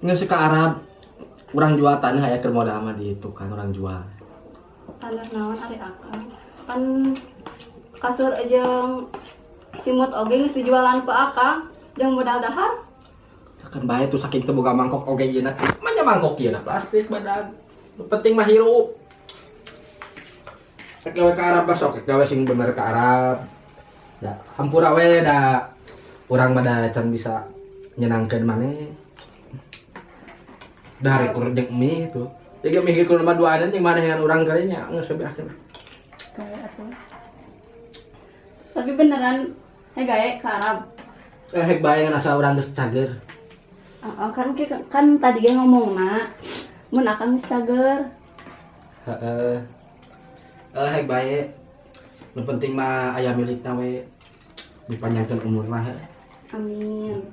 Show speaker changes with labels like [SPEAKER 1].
[SPEAKER 1] Geus ka Arab. Urang jual tanah aya keur modal mah di itu kan urang jual.
[SPEAKER 2] Tanah naon ari Akang? Kan kasur jeung simut oge geus dijualan ku Akang jeung modal dahar.
[SPEAKER 1] Kan bae tuh, saking teu boga mangkok oge ieu na. Manya mangkok ieu na plastik badan. Nu penting mah hirup. Rek gawe ka Arab mah sok, rek gawe sing bener ka Arab. Da hampura we, da urang mah da can bisa nyenangkeun maneh. Da rekur jeung mie tuh. Jadi mie kudu mah duaan jeung maneh dengan urang kalinya geus beakeun.
[SPEAKER 2] Kayak atuh. Tapi beneran hek gawe ka Arab?
[SPEAKER 1] Eh, hek bae, ngan asal urang geus cager.
[SPEAKER 2] Oh, kan kan tadi ge ngomongna mun Akang geus cager.
[SPEAKER 1] Heeh. Eh, hek bae. Nu penting mah aya milikna we. Dipanjangkeun umur lah.
[SPEAKER 2] Amin.